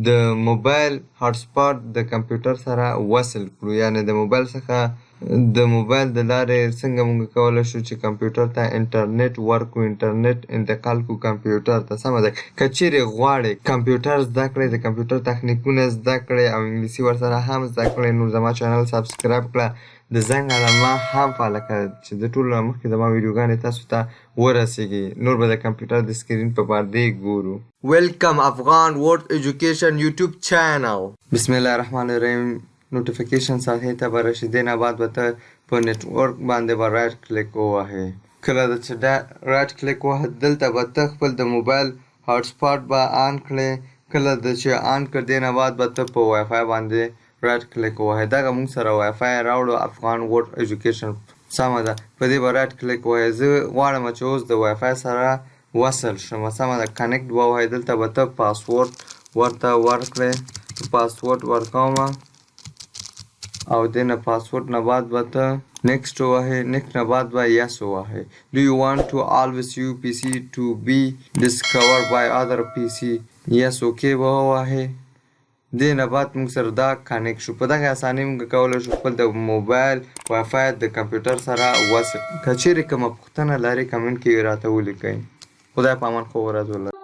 د موبایل هاټسپاټ د کمپیوټر سره وصل کړو، یعنی د موبایل څخه، د موبایل د لارې څنګه موږ کولی شو چې کمپیوټر ته انټرنیټ ورکړو، انټرنیټ انتقال کړو کمپیوټر ته. سمه ده، که چیرې غواړئ کمپیوټر زده کړئ، د کمپیوټر تخنیکونه زده کړئ او انګلیسي ورسره هم زده کړئ، نو زما چینل سبسکرایب کړه، د زنګ علامه هم فعاله کړه چې د ټولو نه مخکې زما ویډیوګانې تاسو ته ورسیږي. نور به د کمپیوټر د سکرین په پردې ګورو. ویلکم افغان ورډ ایجوکیشن یوټیوب چینل. بسم الله الرحمن الرحیم. نوټیفیکیشن صفحې ته به راشي، دې نه بعد به ته په نټورک باندې به رایټ کلیک ووهې. کله د چې رایټ کلیک ووهه، دلته به ته خپل د موبایل هاټسپاټ به آن کړې. کله د چې آن کړ، دې نه بعد به ته په وای فای باندې رایټ کلیک ووهې. دغه مونږ سره وای فای راوړو، افغان ورډ ایجوکیشن. سمه ده، په دې به رایټ کلیک ووهې. زه غواړم چې اوس د وای فای سره وصل شم. سمه ده، کنیکټ به ووهې. دلته به ته پاسورډ ورته ورکړې. پاسورډ ورکوم او دې نه پاسورډ نه بعد به ته نیکسټ ووهې. نیکسټ نه بعد به یس ووهې. Do you want to always your PC to be discovered by other PC? Yes, okay به ووهې. دې نه بعد موږ سره دا کنیکټ شو. په دغه اسانۍ موږ کولی شو خپل د موبایل وای فای د کمپیوټر سره وصل. که چیرې کومه پوښتنه لرئ، کمنټ کې یې راته ولیکئ. خدای په امان، ښه ورځ ولرئ.